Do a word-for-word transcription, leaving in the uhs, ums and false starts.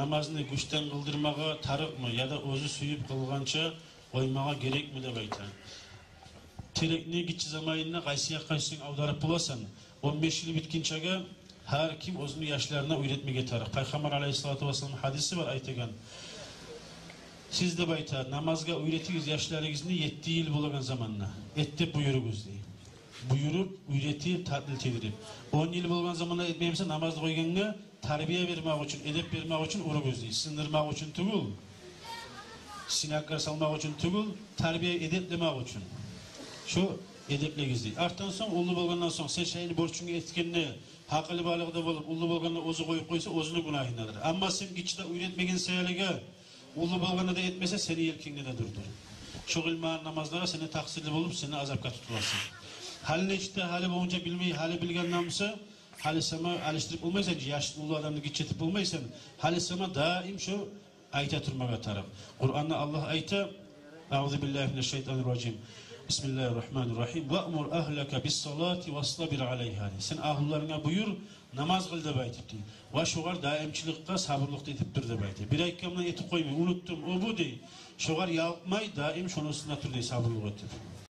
намазны гючден къылдырмагъа тарыкъмы, яда оьзю сююп къылгъанча къоймагъа герекми деп айта. Терекни гиччи заманында къайсы якъгъа сен авдарып боласан, он беш йыл битгинчеге гьар ким оьзюню яшларына уьйретмеге тарыкъ. Пайхаммар алайгьиссалату вассалам гьадиси бар айтагъан. Сиз деп айта, намазгъа уьйретигиз яшларыгъызны етти йыл болагъан заманда. Эт деп буюругъуз дей. Буюруп, уьйретип, татлил тедирип. Он йыл болгъан заманда этмей буса, намазны къойгъангъа тарбия бермек учун, эдеп бермек учун уругъуз дей. Сындырмакъ учун тюгюл, сынакълар салмакъ учун тюгюл, тарбия, эдеплемек учун. Шо эдеплегиз дей. Артдан сонг, уллу болгъандан сонг, сен шайны борчунгну этгенде, гьакъылы-балыкъ да болуп, уллу болгъанда оьзю къоюп къойса, оьзюню гюнагьындадыр. Амма сен гиччиде уьйретмеген саялыгъа, уллу болгъанда да этмесе, сени елкенгде де дурдур. Шо къылмагъан намазлагъа сен де такъсырлы болуп, сен де азапгъа тутуласан. Гьали нечик де, гьали болгъунча билмей, гьали билгенден буса, гьали сама алышдырып болмайсан, яш, уллу адамны гиччи этип болмайсан, гьали сама даим шо айта турмагъа тарыкъ. Къуранда Аллагь айта: «Аузу биллагьи минаш шайтанир ражим. Бисмиллагьир рагьманир рагьим. Ваъмур агьлака бис-салати вастабир алайгьа», — дей. Сен агьлюлеринге буюр, намаз къыл деп айтып дей. Ва шогъар даимчиликге сабурлукъ да этип тур деп айта. Бир айтгъандан этип къоймай, унутдум, о бу дей. Шогъар ялкъмай, даим шону уьстюнде тур дей, сабурлукъ этип.